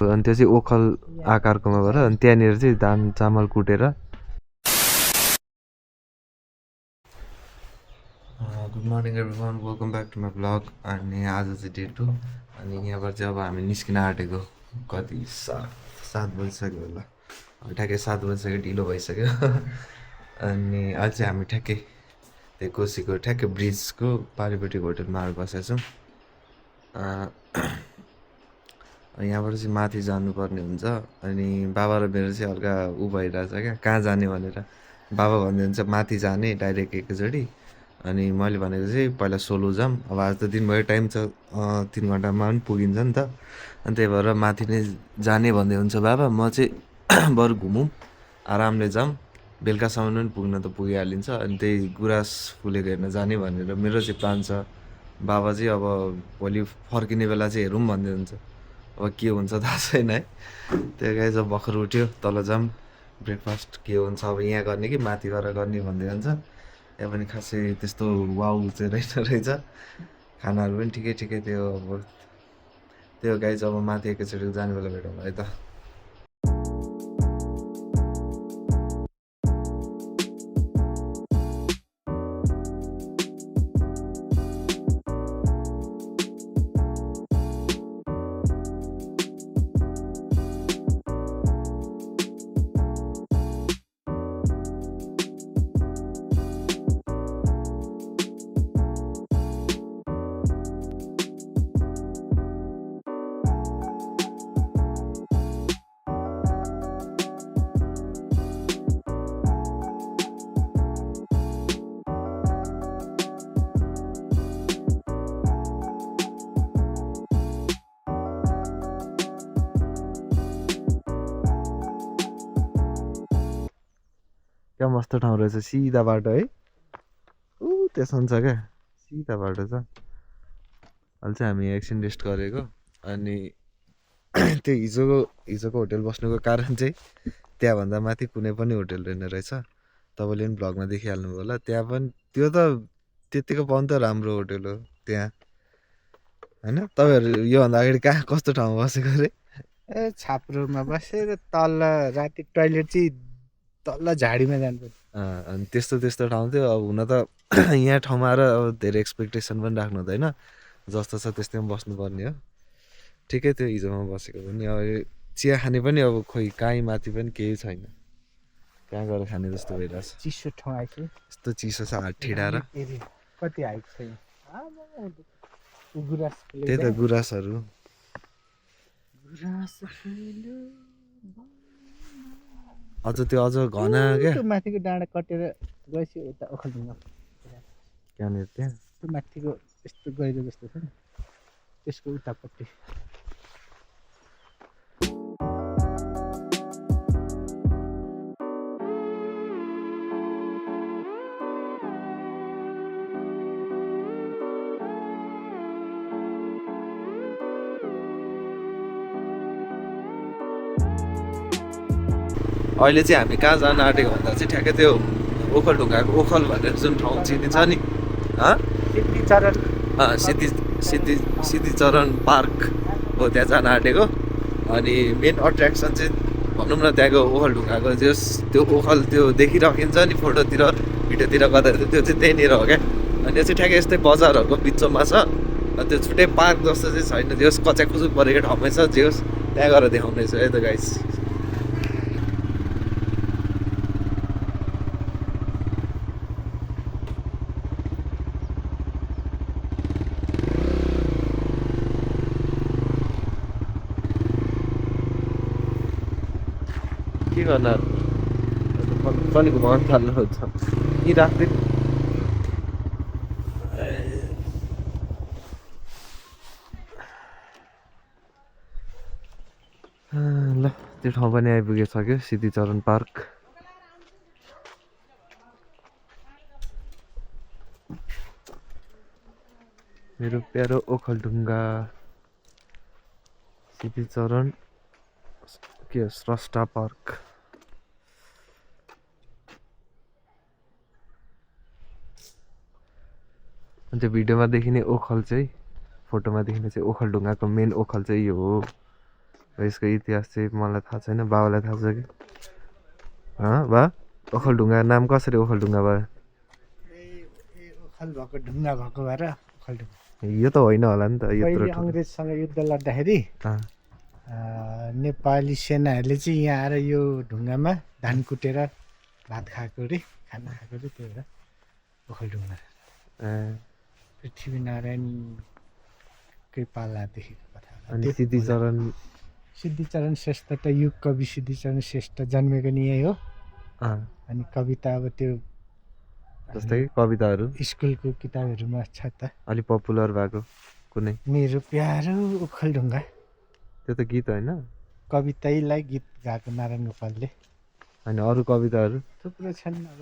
अनि त्यो चाहिँ ओखल आकारकोमा भएर अनि त्यहाँनिर चाहिँ धान चामल कुटेर good morning everyone welcome back to my blog अनि आज चाहिँ डे 2 अनि यहाँबाट चाहिँ अब हामी निस्किन आँटेको कति 7 बजिसक्यो होला ठ्याक्कै 7 बजिसक्यो ढिलो भइसक्यो अनि अहिले चाहिँ हामी ठ्याक्कै त्यो कोसीको ठ्याक्कै ब्रिजको पारिपट्टिको होटलमा आएर बसेको छौँ यहाँबाट चाहिँ माथि जानुपर्ने हुन्छ अनि बाबा र मेरो चाहिँ हल्का ऊ भइरहेछ क्या कहाँ जाने भनेर बाबा भन्नुहुन्छ माथि जाने डाइरेक्ट एकैचोटि अनि मैले भनेको चाहिँ पहिला सोलो जाऊँ अब आज त दिनभरि टाइम छ 3 घन्टामा पनि पुगिन्छ नि त अनि त्यही भएर माथि नै जाने भन्दै हुन्छ बाबा म चाहिँ बरु घुमौँ आरामले जाऊँ बेलुकासम्म पनि पुग्न त पुगिहालिन्छ अनि त्यही गुराँस फुलेको हेर्न जाने भनेर मेरो चाहिँ प्लान छ बाबा चाहिँ अब भोलि फर्किने बेला चाहिँ हेरौँ भन्दै हुन्छ अब के हुन्छ थाहा छैन है त्यो गाई जब भर्खर उठ्यो तल जाऊँ ब्रेकफास्ट के हुन्छ अब यहाँ गर्ने कि माथि गएर गर्ने भन्दै हुन्छ यहाँ पनि खासै त्यस्तो वाउ चाहिँ रहेछ खानाहरू पनि ठिकै ठिकै थियो अब त्यो गाई चाहिँ अब माथि एकैचोटि जाने बेला भेटौँ है त क्या मस्तो ठाउँ रहेछ सिधा बाटो है ऊ त्यसमा छ क्या सिधा बाटो छ अहिले चाहिँ हामी एकछिन रेस्ट गरेको अनि त्यो हिजोको होटेल बस्नुको कारण चाहिँ त्यहाँभन्दा माथि कुनै पनि होटेल रहेन रहेछ तपाईँले पनि भ्लगमा देखिहाल्नु होला त्यहाँ पनि त्यो त त्यत्तिको पाउनु त राम्रो होटेल हो त्यहाँ होइन तपाईँहरू योभन्दा अगाडि कहाँ कस्तो ठाउँमा बसेको अरे ए छाप्रोमा बसेर तल राति टोइलेट चाहिँ तल झाडीमा जानुपर्छ अनि त्यस्तो ठाउँ थियो अब हुन त यहाँ ठाउँमा आएर अब धेरै एक्सपेक्टेसन पनि राख्नु हुँदैन जस्तो छ त्यस्तैमा बस्नुपर्ने हो ठिकै थियो हिजोमा बसेको पनि अब चिया खाने पनि अब खोइ काहीँ माथि पनि केही छैन कहाँ गएर खाने जस्तो भइरहेछ चिसो ठाउँ आएछ यस्तो चिसो छ हात ठिडाएर कति हाइट छ गुराँस त्यही त गुराँसहरू अझ त्यो अझ घना क्या त्यो माथिको डाँडा कटेर गएपछि उता ओखलढुङ्गा कहाँनिर त्यहाँ त्यो माथिको यस्तो गहिरो जस्तो छ नि त्यसको उतापट्टि अहिले चाहिँ हामी कहाँ जान आँटेको भन्दा चाहिँ ठ्याक्कै त्यो ओखलढुङ्गाको ओखल भनेर जुन ठाउँ चिनिन्छ नि सिद्धिचरण पार्क हो त्यहाँ जान आँटेको अनि मेन अट्र्याक्सन चाहिँ भनौँ न त्यहाँको ओखलढुङ्गाको त्यो ओखल त्यो देखिराखिन्छ नि फोटोतिर भिडियोतिर गर्दाखेरि त्यो चाहिँ त्यहीँनिर हो क्या अनि त्यो चाहिँ ठ्याक्कै यस्तै बजारहरूको बिचमा छ त्यो छुट्टै पार्क जस्तो चाहिँ छैन जे होस् कच्याखुचुक परेको ठाउँमै छ जे होस् त्यहाँ गएर देखाउनेछ है त गाइस के गर्न पनि घुमाउनु थाल्नुहुन्छ कि राख्दै ल त्यो ठाउँ पनि आइपुगिसक्यो सिद्धिचरण पार्क मेरो प्यारो ओखलढुङ्गा सिद्धिचरण के स्रष्टा पार्क अनि त्यो भिडियोमा देखिने ओखल चाहिँ फोटोमा देखिने चाहिँ ओखलढुङ्गाको मेन ओखल चाहिँ यो हो यसको इतिहास चाहिँ मलाई थाहा छैन, बाबालाई थाहा छ कि बा ओखलढुङ्गा नाम कसरी ओखलढुङ्गा भयो? ओखल भएको ढुङ्गा भएको भएर ओखलढुङ्गा। यो त होइन होला नि त यत्रो पहिले अङ्ग्रेजसँग युद्ध लड्दाखेरि नेपाली सेनाहरूले चाहिँ यहाँ आएर यो ढुङ्गामा धान कुटेर भात खाएको अरे, खाना खाएको अरे, त्यही भएर ओखलढुङ्गा। पृथ्वीनारायणकै पालादेखिको कथा। अनि सिद्धिचरण श्रेष्ठ त युग कवि सिद्धिचरण श्रेष्ठ जन्मेको नि यही हो। अनि कविता अब त्यो जस्तै कविताहरू स्कुलको किताबहरूमा छ त, अलि पपुलर भएको कुनै? मेरो प्यारो ओखलढुङ्गा, त्यो त गीत होइन? कवितैलाई गीत गाएको नारायण गोपालले। अनि अरू कविताहरू थुप्रो छन्, अब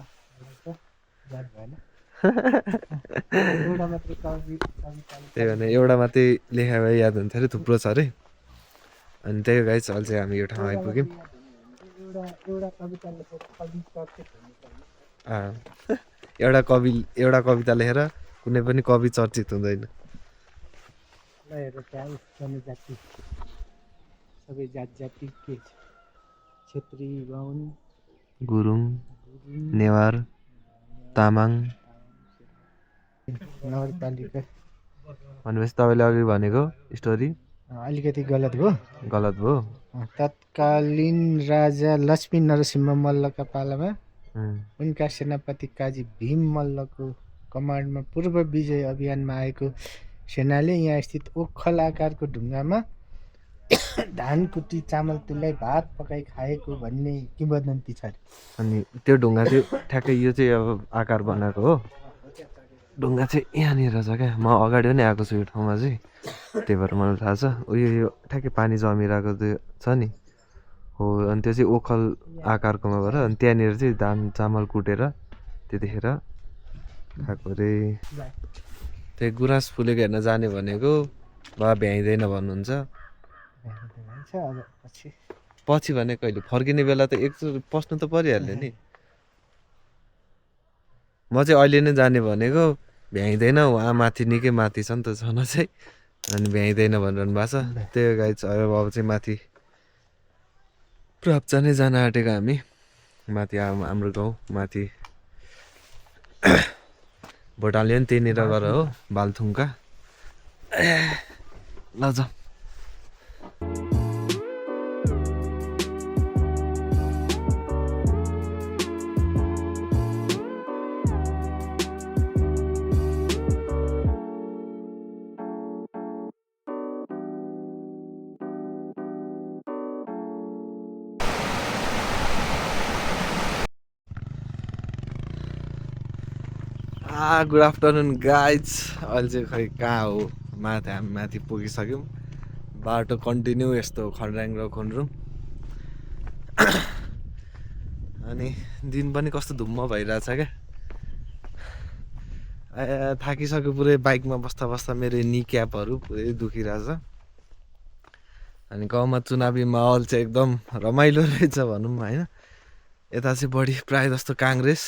याद भएन। एउटा मात्रै त्यही भने एउटा मात्रै लेखा भए याद हुन्थ्यो अरे, थुप्रो छ अरे। अनि त्यही गाइस अहिले चाहिँ हामी यो ठाउँ आइपुग्यौँ। एउटा कविता लेखेर कुनै पनि कवि चर्चित हुँदैन। जनजाति सबै जात जाति के छ, छेत्री, बाहुन, गुरुङ, नेवार, तामाङ। नगरपालिका भनेपछि तपाईँले अघि भनेको स्टोरी अलिकति गलत भयो। तत्कालीन राजा लक्ष्मी नरसिंह मल्लका पालामा उनका सेनापति काजी भीम मल्लको कमान्डमा पूर्व विजय अभियानमा आएको सेनाले यहाँ स्थित ओखल आकारको ढुङ्गामा धान कुटी चामल तुल्याई भात पकाई खाएको भन्ने किंवदन्ती छ। अनि त्यो ढुङ्गा चाहिँ ठ्याक्कै यो चाहिँ अब आकार बनाएको हो। ढुङ्गा चाहिँ यहाँनिर छ क्या, म अगाडि पनि आएको छु यो ठाउँमा चाहिँ, त्यही भएर मलाई थाहा छ। यो ठ्याक्कै पानी जमिरहेको त्यो छ नि हो, अनि त्यो चाहिँ ओखल आकारकोमा भएर अनि त्यहाँनिर चाहिँ धान चामल कुटेर त्यतिखेर खाएको अरे। त्यही गुराँस फुलेको हेर्न जाने भनेको बा भ्याइँदैन भन्नुहुन्छ। पछि भने कहिले फर्किने बेला त एकचोटि पस्नु त परिहाल्यो नि। म चाहिँ अहिले नै जाने भनेको, भ्याइँदैन, उहाँ माथि निकै माथि छ नि त छन चाहिँ, अनि भ्याइँदैन भनिरहनु भएको छ। त्यही गाई अब चाहिँ माथि प्राप्त नै जान आँटेको हामी माथि। हाम्रो गाउँ माथि भोटालियन त्यहीँनिर गएर हो, भालथुङका। ल जाउँ। Good afternoon guys. अहिले चाहिँ खै कहाँ हो, हामी माथि पुगिसक्यौँ। बाटो कन्टिन्यू यस्तो खन्ड्याङ र खुन्ड्रुङ। अनि दिन पनि कस्तो धुम्म भइरहेछ क्या, थाकिसक्यो पुरै। बाइकमा बस्दा बस्दा मेरो नि क्यापहरू पुरै दुखिरहेछ। अनि गाउँमा चुनावी माहौल चाहिँ एकदम रमाइलो रहेछ भनौँ होइन। यता चाहिँ बढी प्रायः जस्तो काङ्ग्रेस,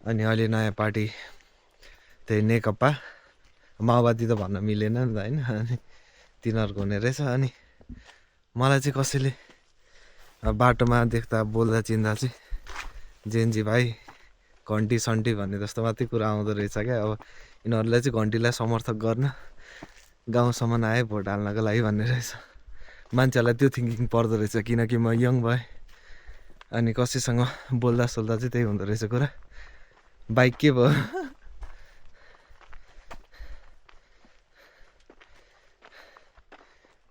अनि अहिले नयाँ पार्टी त्यही नेकपा, माओवादी त भन्न मिलेन नि त होइन। अनि तिनीहरूको हुने रहेछ। अनि मलाई चाहिँ कसैले बाटोमा देख्दा बोल्दा चिन्दा चाहिँ जेन्जी भाइ घन्टी सन्टी भन्ने जस्तो मात्रै कुरा आउँदो रहेछ क्या। अब यिनीहरूलाई चाहिँ घन्टीलाई समर्थक गर्न गाउँसम्म आएँ भोट हाल्नको लागि भन्ने रहेछ। मान्छेहरूलाई त्यो थिङ्किङ पर्दो रहेछ, किनकि म यङ भएँ। अनि कसैसँग बोल्दा सोल्दा चाहिँ त्यही हुँदो रहेछ कुरा। बाइक के भयो?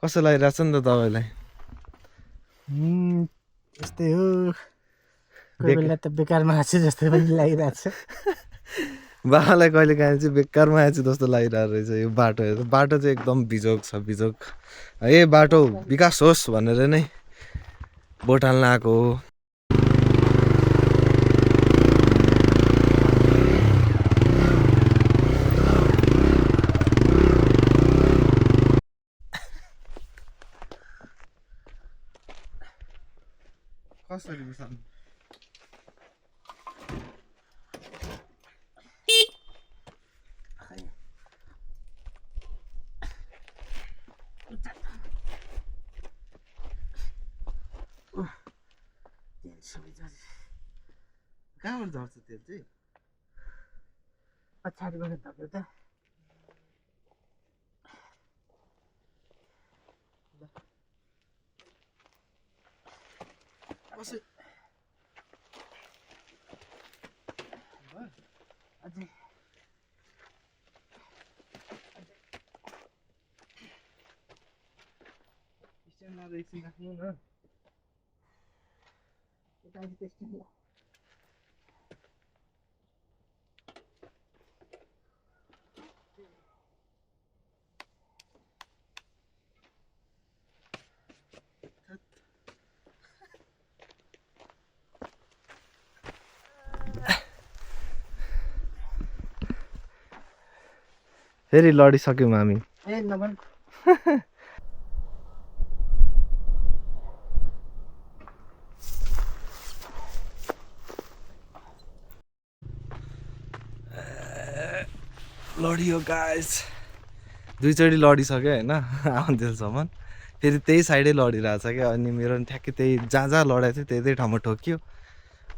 कस्तो लागिरहेछ नि त तपाईँलाई? यस्तै हो, कोही बेला त बेकारमा आएको जस्तो पनि लागिरहेछ। बाबालाई कहिले काहीँ चाहिँ बेकारमा आएछ जस्तो लागिरहेको रहेछ। यो बाटो हेर्दा बाटो चाहिँ एकदम बिजोग छ, बिजोग। ए बाटो विकास होस् भनेर नै भोट हाल्न आएको हो। कसरी बुझ्नु? कहाँबाट झर्छ तेल चाहिँ पछाडिबाट धक्यो त कसै अझै स्ट्यान्डमा एकछिन राख्नु न फेरि लडिसक्यौँ हामी ए नभन् लडियो गाइस दुईचोटि लडिसक्यो होइन आउन्जेलसम्म फेरि त्यही साइडै लडिरहेछ क्या अनि मेरो पनि ठ्याक्कै त्यही जहाँ जहाँ लडाएको थियो त्यही ठाउँमा ठोक्यो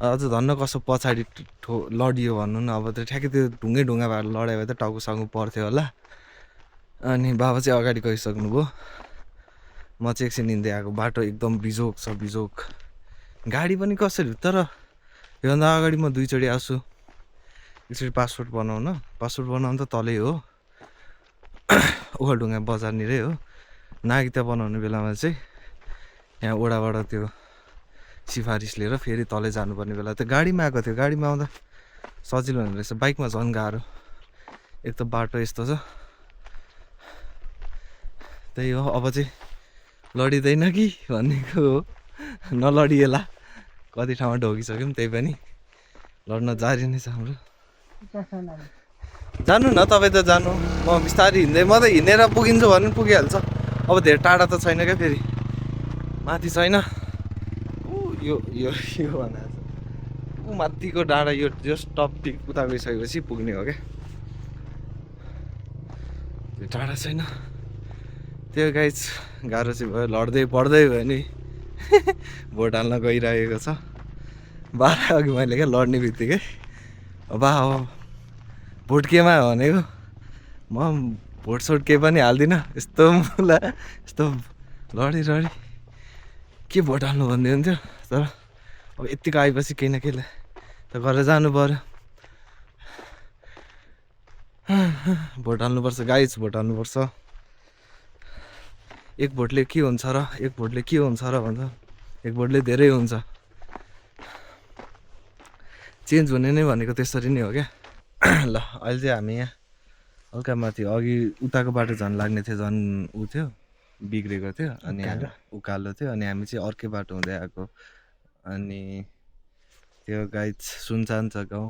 अझ धन्न कसो पछाडि लडियो भन्नु न अब त्यो ठ्याक्कै त्यो ढुङ्गा भएर लडायो भए त टाउकोसँग पर्थ्यो होला अनि बाबा चाहिँ अगाडि गइसक्नुभयो म चाहिँ एकछिन हिँड्दै आएको बाटो एकदम बिजोक छ बिजोक गाडी पनि कसरी तर योभन्दा अगाडि म दुईचोटि आउँछु एकचोटि पासपोर्ट बनाउन त तलै हो ओखलढुङ्गा बजारनिरै हो नागिता बनाउने बेलामा चाहिँ यहाँ ओडाबाट त्यो सिफारिस लिएर फेरि तलै जानुपर्ने बेला त्यो गाडीमा आएको थियो गाडीमा आउँदा सजिलो हुने रहेछ बाइकमा झन् गाह्रो एक त बाटो यस्तो छ त्यही हो अब चाहिँ लडिँदैन कि भनेको हो नलडिएला कति ठाउँमा ढोकिसक्यौँ त्यही पनि लड्न जारी नै छ हाम्रो जानु न तपाईँ त जानु म बिस्तारै हिँड्दै म त हिँडेर पुगिन्छु भने पनि पुगिहाल्छ अब धेरै टाढा त छैन क्या फेरि माथि छैन यो यो यो भनेर ऊ माथिको डाँडा यो जस्ट टप टिक उता गइसकेपछि पुग्ने हो क्या त्यो टाढा छैन त्यो गाइज गाह्रो चाहिँ भयो लड्दै पढ्दै भयो नि भोट हाल्न गइरहेको छ बाह्र अघि मैले क्या लड्ने बित्तिकै अब भोट केमा भनेको म भोटसोट केही पनि हाल्दिनँ यस्तो मलाई यस्तो लडी के भोट हाल्नु भन्दै हुन्थ्यो तर अब यत्तिको आएपछि केही न केही त गरेर जानु पऱ्यो भोट हाल्नुपर्छ गाइज भोट हाल्नुपर्छ एक भोटले के हुन्छ र भन्छ एक भोटले धेरै हुन्छ चेन्ज हुने नै भनेको त्यसरी नै हो क्या ल अहिले चाहिँ हामी यहाँ हल्का माथि अघि उताको बाटो झन् लाग्ने थियो झन् ऊ थियो बिग्रेको थियो अनि उकालो थियो अनि हामी चाहिँ अर्कै बाटो हुँदै आएको अनि त्यो गाइज सुनसान छ गाउँ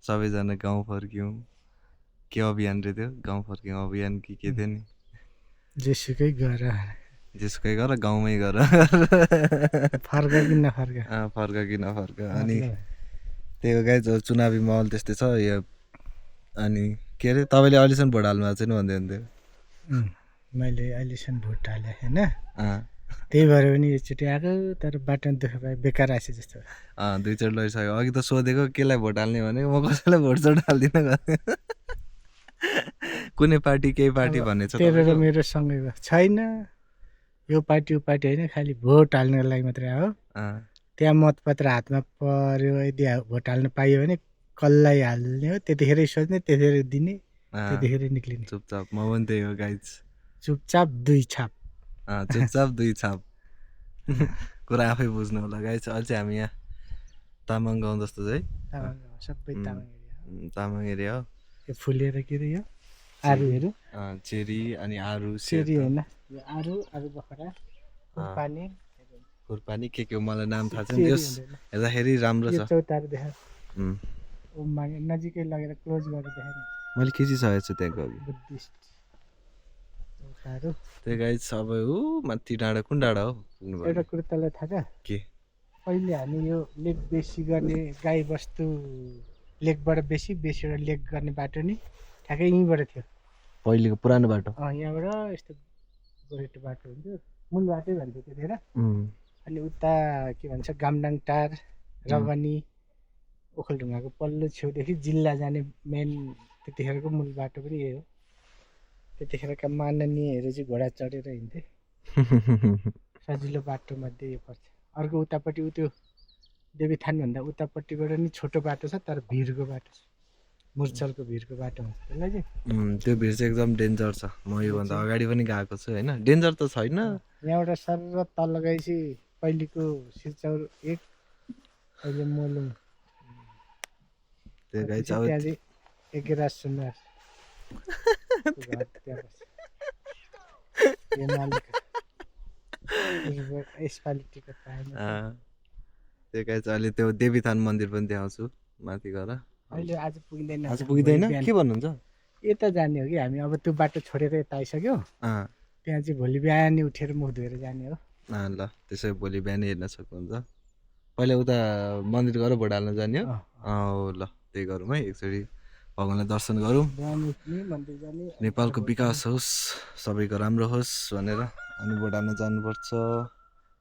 सबैजना गाउँ फर्क्यौँ के अभियान रे त्यो गाउँ फर्क्यौँ अभियान कि के थियो नि जेसुकै गर गाउँमै गर फर्क कि नफर्क अनि त्यही हो गाइज चुनावी माहौल त्यस्तै छ यो अनि के अरे तपाईँले अहिलेसम्म भोट हाल्नु भएको छैन भन्दै हुन्थ्यो मैले अहिलेसम्म भोट हालेँ होइन त्यही भएर पनि एकचोटि आएको तर बाटोमा दुःख पाएँ बेकार आएछ जस्तो दुईचोटि लडिसक्यो अघि त सोधेको केलाई भोट हाल्ने भने म कसैलाई भोट हाल्दिनँ कुनै पार्टी केही पार्टी भन्ने छ तेरो र मेरो सँगै छैन यो पार्टी होइन खालि भोट हाल्नको लागि मात्रै हो त्यहाँ मतपत्र हातमा पर्यो यदि भोट हाल्न पाइयो भने कसलाई हाल्ने हो त्यतिखेरै सोच्ने त्यतिखेरै दिने त्यतिखेरै निक्लिने चुपचाप म पनि त्यही हो गाइज चुपचाप दुई छाप कुरा आफै बुझ्नु होला गाइज अहिले चाहिँ हामी यहाँ तामाङ गाउँ जस्तो चाहिँ सबै तामाङ एरिया हो यो फुलेर के अरे यो आरुहरू चेरी अनि आरु चेरी होइन यो आरु बखरा खुर्पानी के हो मलाई नाम थाहा छैन त्यस हेर्दाखेरि राम्रो छ चौतारो देखा नजिकै लगेर क्लोज गरेर देखाएँ मैले खिचिसकेको छु त्यहाँको अघि बुद्धिस्ट चौतारो त्यही गाइज सबै ऊ माथि डाँडा कुन डाँडा हो एउटा कुरो तँलाई थाहा छ के पहिले हामी यो लेक बेसी गर्ने गाई बस्तु लेकबाट बेसीबाट लेक गर्ने बाटो नि ठ्याक्कै यहीँबाट थियो पहिलेको पुरानो बाटो यहाँबाट यस्तो गोरेटो बाटो हुन्थ्यो मूल बाटै भन्थ्यो त्यतिखेर अनि उता के भन्छ गामडाङ टार रगनी ओखलढुङ्गाको पल्लो छेउदेखि जिल्ला जाने मेन त्यतिखेरको मूल बाटो पनि यही हो। त्यतिखेरका माननीयहरू चाहिँ घोडा चढेर हिँड्थे। सजिलो बाटोमध्ये यो पर्छ। अर्को उतापट्टि त्यो देवीथानभन्दा उतापट्टिबाट नि छोटो बाटो छ, तर भिरको बाटो छ, मुर्चलको भिरको बाटो हुन्छ त्यसलाई चाहिँ। त्यो भिर चाहिँ एकदम डेन्जर छ। म योभन्दा अगाडि पनि गएको छु होइन, डेन्जर त छैन। यहाँबाट सर तल गएपछि पहिलेको सिल्चौर 1 अहिले मोलुङ त्यो गाई त्यहाँ चाहिँ एकेरा सुनवार यसपालि टिकट पाएन। त्यो गाई चाहिँ अहिले त्यो देवीथान मन्दिर पनि देखाउँछु माथि गएर। अहिले आज पुग्दैन। आज पुग्दैन के भन्नुहुन्छ? यता जाने हो कि हामी, अब त्यो बाटो छोडेर यता आइसक्यो। त्यहाँ चाहिँ भोलि बिहानै उठेर मुख धोएर जाने हो। ल त्यसै भोलि बिहानै हेर्न सक्नुहुन्छ। पहिला उता मन्दिर गएर भोट हाल्न जाने हो। ल त्यही गरौँ है, एकचोटि भगवान्लाई दर्शन गरौँ, नेपालको विकास होस्, सबैको राम्रो होस् भनेर अनि भोट हाल्न जानुपर्छ।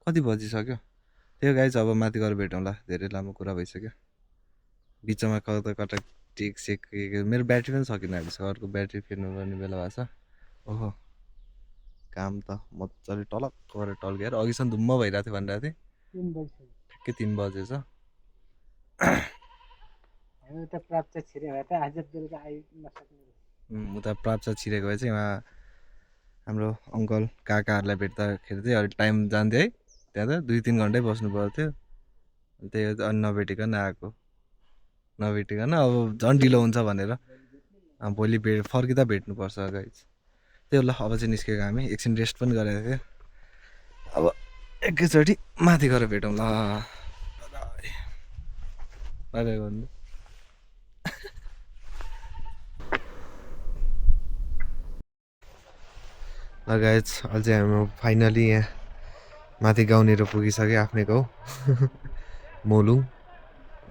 कति बजिसक्यो? त्यो गाई चाहिँ अब माथि गएर भेटौँला, धेरै लामो कुरा भइसक्यो। बिचमा कता कता टिक सेक मेरो ब्याट्री पनि सकिन आँटिसक्यो, अर्को ब्याट्री फेर्नु पर्ने बेला भएको छ। ओहो काम त मजाले टलक्क गरेर टल्केर अघिसम्म धुम्म भइरहेको थियो भनिरहेको थिएँ, ठ्याक्कै 3 बजेछ। उता प्राप्त छिरेको भए चाहिँ उहाँ हाम्रो अङ्कल काकाहरूलाई भेट्दाखेरि चाहिँ अलिक टाइम जान्थ्यो है, त्यहाँ त 2-3 घन्टै बस्नु पर्थ्यो। त्यही अनि नभेटिकन आएको, नभेटिकन अब झन् ढिलो हुन्छ भनेर भोलि फर्किँदा भेट्नुपर्छ गाइज। त्यो ल अब चाहिँ निस्केको हामी, एकछिन रेस्ट पनि गरेको थियो। अब एकैचोटि माथि गएर भेटौँ ल। भन्नु ल गाइज, अहिले चाहिँ हामी फाइनली यहाँ माथि गाउँनिर पुगिसक्यो, आफ्नै गाउँ मोलुङ।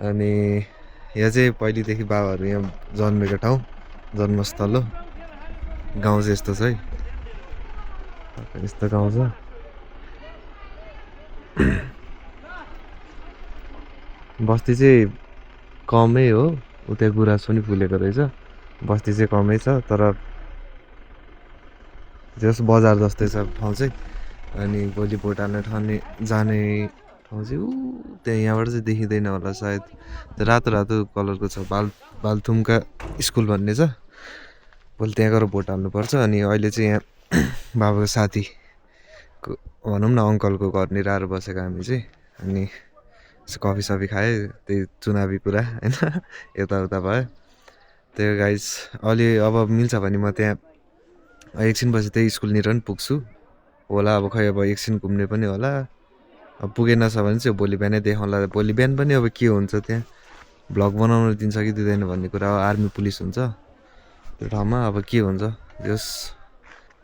अनि यहाँ चाहिँ पहिलेदेखि बाबाहरू यहाँ जन्मेको ठाउँ, जन्मस्थल हो। गाउँ चाहिँ यस्तो छ है, यस्तो गाउँ छ। बस्ती चाहिँ कमै हो, उता गुराँस पनि फुलेको रहेछ। बस्ती चाहिँ कमै छ, तर जस बजार जस्तै छ ठाउँ चाहिँ। अनि भोलि भोट हाल्ने जाने ठाउँ चाहिँ त्यहाँ, यहाँबाट चाहिँ देखिँदैन होला सायद, त्यो रातो रातो कलरको छ, बालथुमका स्कुल भन्ने छ। भोलि त्यहाँ गएर भोट हाल्नुपर्छ। अनि अहिले चाहिँ यहाँ बाबाको साथीको भनौँ न अङ्कलको घरनिर आएर बसेको हामी चाहिँ। अनि कफी सफी खाएँ, त्यही चुनावी कुरा होइन, यताउता भयो। त्यो गाइज अलि अब मिल्छ भने म त्यहाँ एकछिनपछि त्यही स्कुलनिर पनि पुग्छु होला। अब खै अब एकछिन घुम्ने पनि होला। अब पुगेन छ भने चाहिँ भोलि बिहानै देखाउँला। भोलि बिहान पनि अब के हुन्छ त्यहाँ, भ्लग बनाउनु दिन्छ कि दिँदैन भन्ने कुरा हो। आर्मी पुलिस हुन्छ त्यो ठाउँमा, अब के हुन्छ जस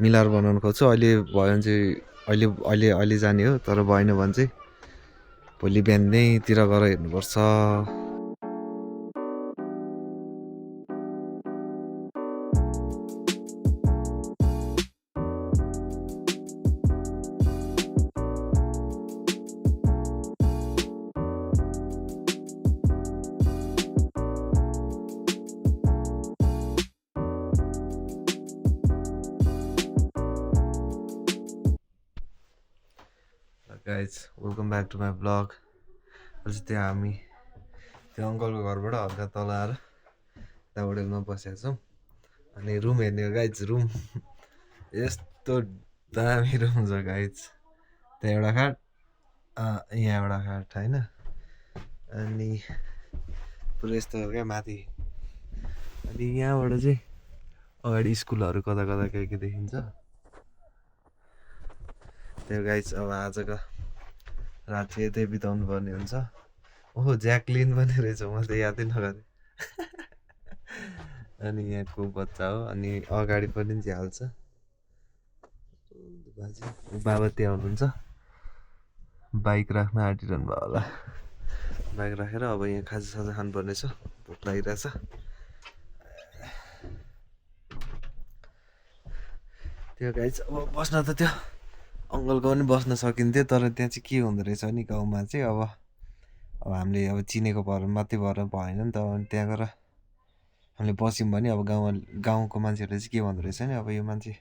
मिलाएर बनाउनु खोज्छु। अहिले भयो भने चाहिँ अहिले जाने हो, तर भएन भने चाहिँ भोलि बिहानैतिर गएर हेर्नुपर्छ। Guys welcome back to my blog. अझै त्यहाँ हामी त्यो अङ्कलको घरबाट हल्का तल आएर त्यहाँ होटेलमा बसेका छौँ। अनि रुम हेर्ने हो गाइज, रुम यस्तो दामी रुम छ गाइज। त्यहाँ एउटा खाट, यहाँ एउटा खाट होइन। अनि पुरा यस्तो हो क्या माथि। अनि यहाँबाट चाहिँ अगाडि स्कुलहरू कता कता के देखिन्छ। त्यो गाइज अब आजको रात चाहिँ यतै बिताउनु पर्ने हुन्छ। ओहो ज्याकलिन पनि रहेछ, म त यादै नगरेँ। अनि यहाँको बच्चा हो। अनि अगाडि पनि झ्याल छ, बाबा त्यहाँ हुनुहुन्छ, बाइक राख्न आँटिरहनु भयो होला। बाइक राखेर अब यहाँ खाजासाजा खानुपर्ने छ, भोक लागिरहेछ। त्यो गाइज अब बस्न त त्यो अङ्कलको पनि बस्न सकिन्थ्यो तर त्यहाँ चाहिँ के हुँदो रहेछ नि गाउँमा चाहिँ अब हामीले अब चिनेको भएर मात्रै भएर भएन नि त अनि त्यहाँ गएर हामीले बस्यौँ भने अब गाउँको मान्छेहरूले चाहिँ के भन्दो रहेछ नि अब यो मान्छे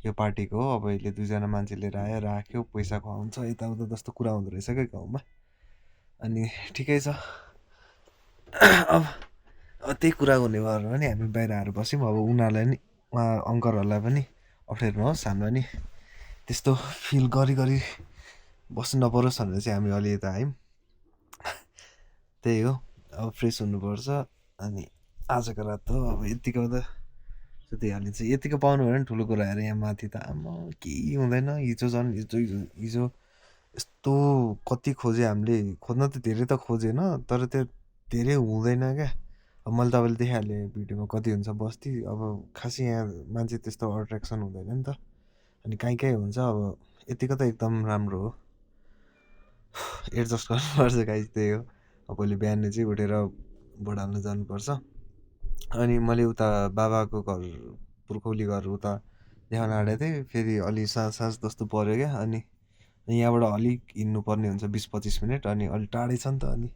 यो पार्टीको हो अब यसले दुईजना मान्छे लिएर आयो राख्यो पैसा खुवाउँछ यताउता जस्तो कुरा हुँदो रहेछ क्या गाउँमा अनि ठिकै छ अब त्यही कुरा हुने भएर पनि हामी बाहिर आएर बस्यौँ अब उनीहरूलाई नि उहाँ अङ्कलहरूलाई पनि अप्ठ्यारो नहोस् हामीलाई नि त्यस्तो फिल गरी बस्नु नपरोस् भनेर चाहिँ हामी अलि यता आयौँ त्यही हो अब फ्रेस हुनुपर्छ अनि आजको रात हो अब यतिको त सुतिहालिन्छ यतिको पाउनु भने ठुलो कुरा हेर यहाँ माथि त आमा केही हुँदैन हिजो झन् हिजो यस्तो कति खोज्यो हामीले खोज्न त धेरै त खोजेन तर त्यो धेरै हुँदैन क्या अब मैले तपाईँले देखाइहालेँ भिडियोमा कति हुन्छ बस्ती अब खासै यहाँ मान्छे त्यस्तो अट्र्याक्सन हुँदैन नि त अनि कहीँ हुन्छ अब यतिको त एकदम राम्रो हो एडजस्ट गर्नुपर्छ गाइस त्यही हो अब भोलि बिहान चाहिँ उठेर भोट हाल्न जानुपर्छ अनि मैले उता बाबाको घर पुर्खौली घर उता देखाउन आँटेको थिएँ फेरि अलि साँझ जस्तो पऱ्यो क्या अनि यहाँबाट अलिक हिँड्नुपर्ने हुन्छ 20-25 मिनट अनि अलिक टाढै छ नि त अनि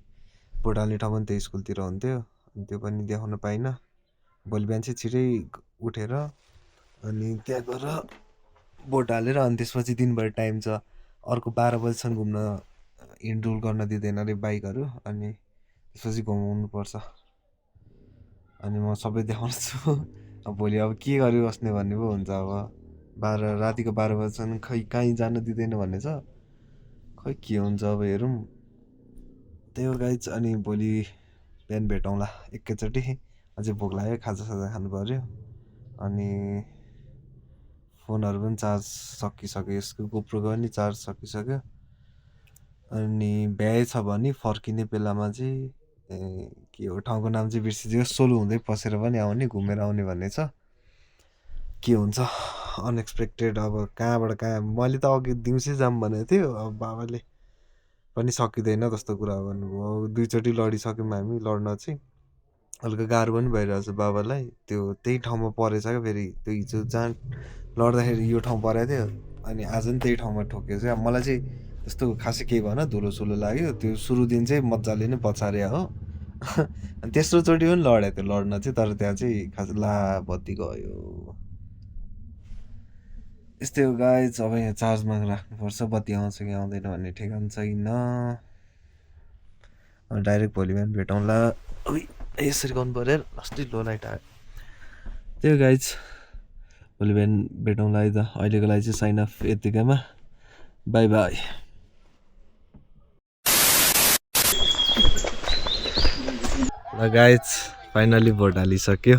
भोट हाल्ने ठाउँ पनि त्यो स्कुलतिर हुन्थ्यो अनि त्यो पनि देखाउन पाइनँ भोलि बिहान चाहिँ छिटै उठेर अनि त्यहाँ गएर भोट हालेर अनि त्यसपछि दिनभरि टाइम छ अर्को 12 बजीसम्म घुम्न हिँडडुल गर्न दिँदैन अरे बाइकहरू अनि त्यसपछि घुमाउनुपर्छ अनि म सबै देखाउँछु अब भोलि अब के गरी बस्ने भन्ने पो हुन्छ अब रातिको 12 बजीसम्म खै कहीँ जान दिँदैन भन्ने छ खै के हुन्छ अब हेरौँ त्यही हो गाइज अनि भोलि बिहान भेटौँला एकैचोटि अझै भोक लाग्यो खाजासाजा खानु पऱ्यो अनि फोनहरू पनि चार्ज सकिसक्यो यसको गोप्रोको पनि चार्ज सकिसक्यो अनि भ्याए छ भने फर्किने बेलामा चाहिँ के हो ठाउँको नाम चाहिँ बिर्सिदियो सोलु हुँदै पसेर पनि आउने घुमेर आउने भन्ने छ के हुन्छ अनएक्सपेक्टेड अब कहाँबाट कहाँ मैले त अघि दिउँसै जाम भनेको थियो अब बाबाले पनि सकिँदैन जस्तो कुरा भन्नुभयो 2 चोटि लडिसक्यौँ हामी लड्न चाहिँ हल्का गाह्रो पनि भइरहेछ बाबालाई त्यो त्यही ठाउँमा परेछ क्या फेरि त्यो हिजो जहाँ लड्दाखेरि यो ठाउँ परेको थियो अनि आज पनि त्यही ठाउँमा ठोकेको छ मलाई चाहिँ त्यस्तो खासै केही भएन धुलो लाग्यो त्यो सुरु दिन चाहिँ मजाले नै पछार्यो हो अनि तेस्रो चोटि पनि लड्यो त्यो लड्न चाहिँ तर त्यहाँ चाहिँ खास बत्ती गयो यस्तै हो गाइज अब यहाँ चार्जमा राख्नुपर्छ बत्ती आउँछ कि आउँदैन भन्ने ठेगान छैन डाइरेक्ट भोलि बिहान भेटौँला यसरी गर्नु पऱ्यो अस्ति लो लाइट आयो त्यही हो गाइज भोलि बिहान भेटौँला है त अहिलेको लागि चाहिँ साइन अफ यतिकैमा बाई बाई ल गाइज फाइनली भोट हालिसक्यो